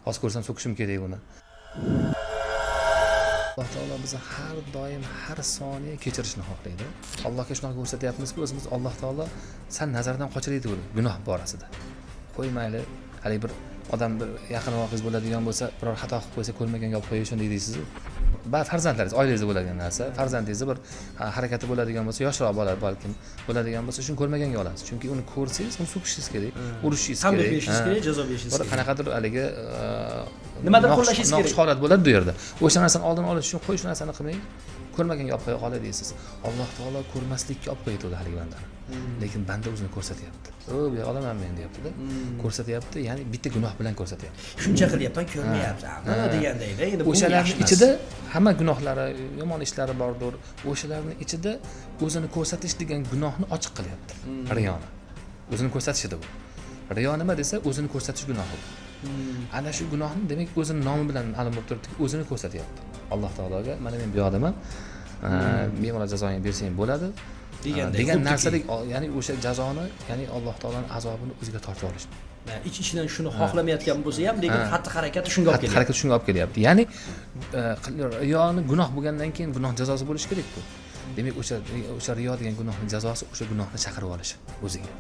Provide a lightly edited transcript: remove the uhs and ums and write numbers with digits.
Hozir ko'rsam, so'kishim kerak uni. Alloh taolo bizni har doim, har soniya kechirishni xohlaydi. Allohga shunaqa ko'rsatyapmizki o'zimiz, Alloh taolo sal nazardan qochiraydi uni gunoh borasida. Qo'y, mayli, haligi bir odam, bir yaqinrog'ingiz bo'ladigan bo'lsa, biror xato qilib qo'ysa, ko'rmaganga olib qo'yish shunday deysizu. Farzandlaringiz, oilangizda bo'ladigan narsa, farzandingizni bir harakati bo'ladigan bo'lsa, yoshroq bola balkim bo'ladigan bo'lsa, shuni ko'rmaganga olasiz, chunki uni ko'rsangiz, uni so'kishingiz kerak, urishingiz Tanbeh kerak. berishingiz kerak, jazo berishingiz Bir kerak. qanaqadir haligi Nimadir qo'llashingiz kerak. Noxush holat bo'ladi bu yerda. O'sha narsani oldini olish uchun, qo'y, shu narsani qilmang, ko'rmaganga olib qo'ya qolay deysiz. Alloh taolo ko'rmaslikka olib qo'yadi haligi bandani, lekin banda o'zini ko'rsatyapti. O, bu yoq olaman men, deyaptida, ko'rsatyapti, ya'ni bitta gunoh bilan ko'rsatyapti. Shuncha qilyapman, ko'rmayapsan degandayda endi bu O'shalarni yaxshi emas. ichida hamma gunohlari, yomon ishlari bordir, o'shalarni ichida o'zini ko'rsatish degan gunohni ochiq qilyapti, riyoni, o'zini ko'rsatishida. Bu riyo nima desa, o'zini ko'rsatish gunohi bu. Ana shu gunohni, demak, o'zini nomi bilan ma'lum bo'lib turibdiki, o'zini ko'rsatyapti Alloh taologa: mana men bu yoqdaman, bemalol jazoyingni bersang bo'ladi deganday, degan xuddiki. narsadek, ya'ni o'sha jazoni, ya'ni Alloh taoloni azobini o'ziga tortib olish. Ha, ich ichidan shuni xohlamayotgan bo'lsa ham, lekin xatti harakati shunga olib xatti kelyapti. Harakat shunga olib kelyapti, ya'ni riyoni gunoh bo'lgandan keyin gunoh jazosi bo'lishi kerakku. Demak, o'sha riyo degan gunohni jazosi o'sha gunohni chaqirib olishi o'ziga.